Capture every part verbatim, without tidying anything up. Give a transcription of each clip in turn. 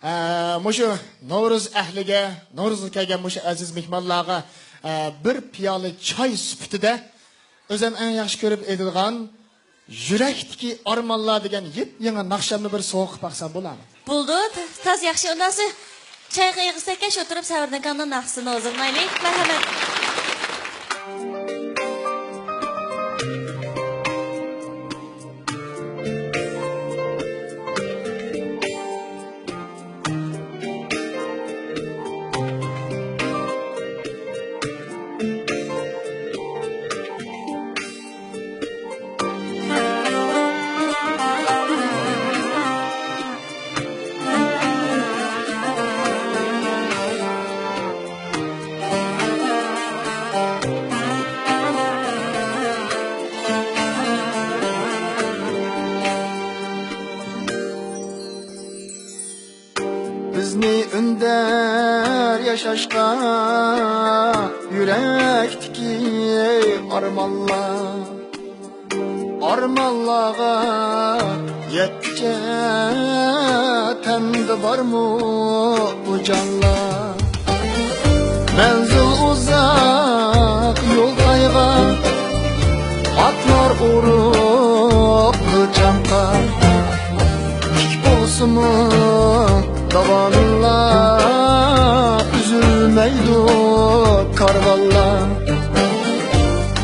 ئە، مۇشۇ نورۇز ئەھلىگە، نورۇزغا كەلگەن مۇشۇ ئەزىز مېھمانلارغا، ئە، بىر پىيالە چاي سۈپىتىدە ئۆزۈم ئەڭ ياخشى كۆرۈپ ئېيتىدىغان يۈرەكتىكى ئارمانلار دېگەن يېپيېڭى ناخشامنى بىر سوۋغا قىلىپ باقسام بولامۇ؟ بولىدۇ، تاز ياخشى. ئۇنداق چايغا ئېغىز تەگكەچ ئولتۇرۇپ سەۋرنىڭ كانىنى ناخشىسىنى ھۇزۇرلايلى. مەرھەمەت. بىزنى ئۈندەر ياشاشقا يۈرەكتىكى ئارمانلار. ئارمانلارغا يەتكۈچە تەندە بارمۇ بۇ جانلار؟ مەنزىل ئۇزاق، يول تايغاق، ئاتلار ئۇرۇق قىلچاڭقا. تىك بولسىمۇ داۋانلار، ئۈزۈلمەيدۇ كارۋانلار.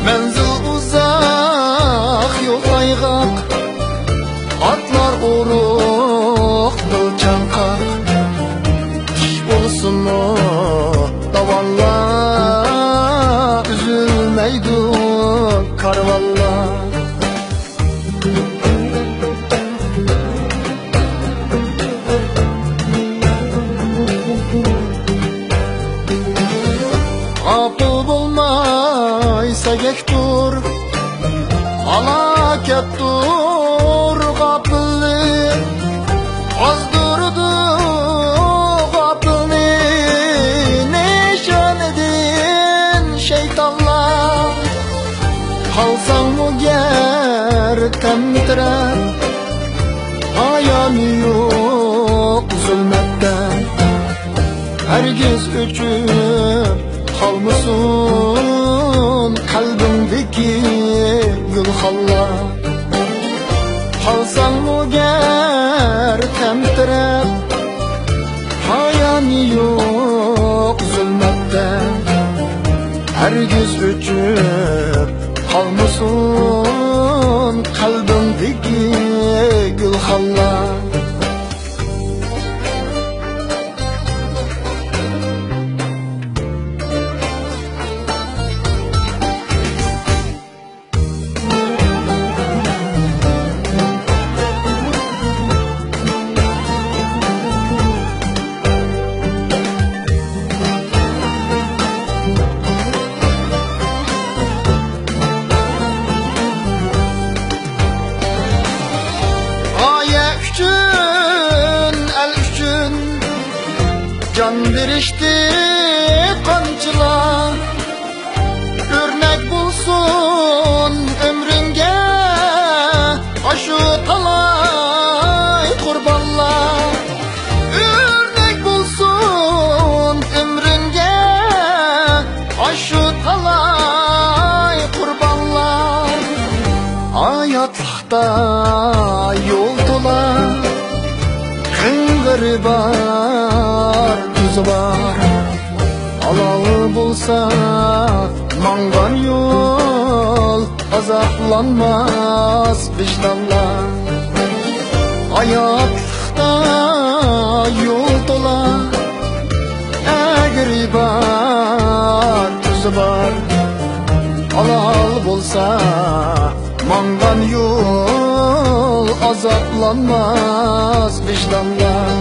مەنزىل ئۇزاق، يول تايغاق، ئاتلار ئۇرۇق قىلچاڭقاق. تىك بولسىمۇ داۋانلار، ئۈزۈلمەيدۇ كارۋانلار. غاپىل بولماي سەگەك تۇر، ھالاكەتتۇر غاپىللىق. ئازدۇرىدۇ غاپىلنى نىشانىدىن شەيتانلار. قالساڭمۇ گەر تەمتىرەپ، پايانى يوق زۇلمەتتە. ھەرگىز ئۆچۈپ قالمىسۇن قەلبىڭدىكى گۈلخانلار. قالساڭمۇ گەر تەمتىرەپ، پايانى يوق زۇلمەتتە. ھەرگىز ئۆچۈپ قالمىسۇن قەلبىڭدىكى گۈلخانلار. غايە ئۈچۈن، ئەل ئۈچۈن جان بېرىشتى قانچىلار. ئۆرنەك بولسۇن ئۆمرۈڭگە ئاشۇ تالاي قۇربانلار. ئۆرنەك بولسۇن ئۆمرۈڭگە ئاشۇ تالاي قۇربانلار. ھاياتلىقتا يول تولا، قىڭغىرى بار، تۈزى بار. ھالال بولسا ماڭغان يول، ئازابلانماس ۋىجدانلار. ھاياتلىقتا يول تولا، ئەگرى بار، تۈزى بار. ھالال بولسا ماڭغان يول، ئازابلانماس ۋىجدانلار.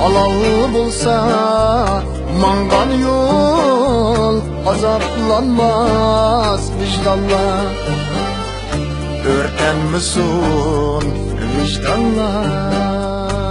ھالال بولسا ماڭغان يول، ئازابلانماس ۋىجدانلار. ئۆرتەنمىسۇن ۋىجدانلار.